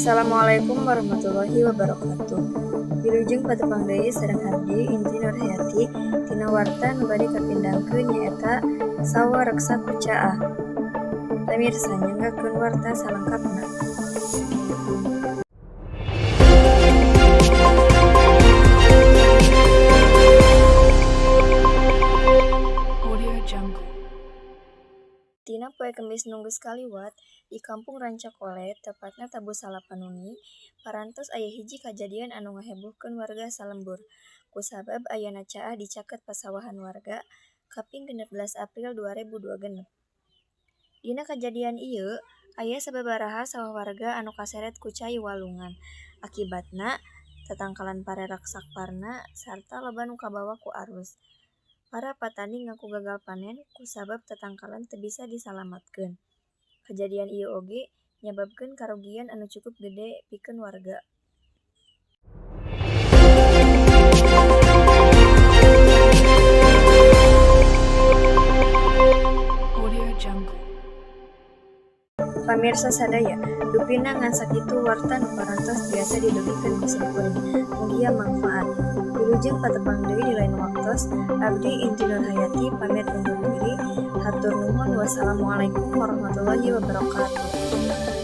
Assalamualaikum warahmatullahi wabarakatuh. Wilujeng patepang deui sareng abdi, Indri Nurhayati, tina warta nu bade kapindangkeun nyaeta Sawa Reksa ku Caah. Pamirsa, nyanggakeun warta salengkapna. Audio Jungle. Tina poe Kemis nu geus kaliwat, di Kampung Rancakole, tepatna Tabu Salapan Nuni, parantos aya hiji kajadian anu ngahebohkeun warga salembur, kusabab ayana caah di caket pasawahan warga, kaping 16 April 2026. Dina kajadian ieu, aya sababaraha sawah warga anu kaseret ku cai walungan. Akibatna, tatangkalan pare reksak parna sarta loba nu kabawa ku arus. Para patani ngaku gagal panen kusabab tatangkalan teu bisa disalamatkeun. Kajadian ieu oge nyababkeun karugian anu cukup gede pikeun warga. Audio Jungle. Pamirsa sadaya, dupina ngan sakitu warta nu parantos tiasa didugikeun ku simkuring. Mugia mangfaat. Wilujeng patepang deui di lain waktos, abdi, Indri Nurhayati, pamit undur diri. Hatur nuhun, wassalamualaikum warahmatullahi wabarakatuh.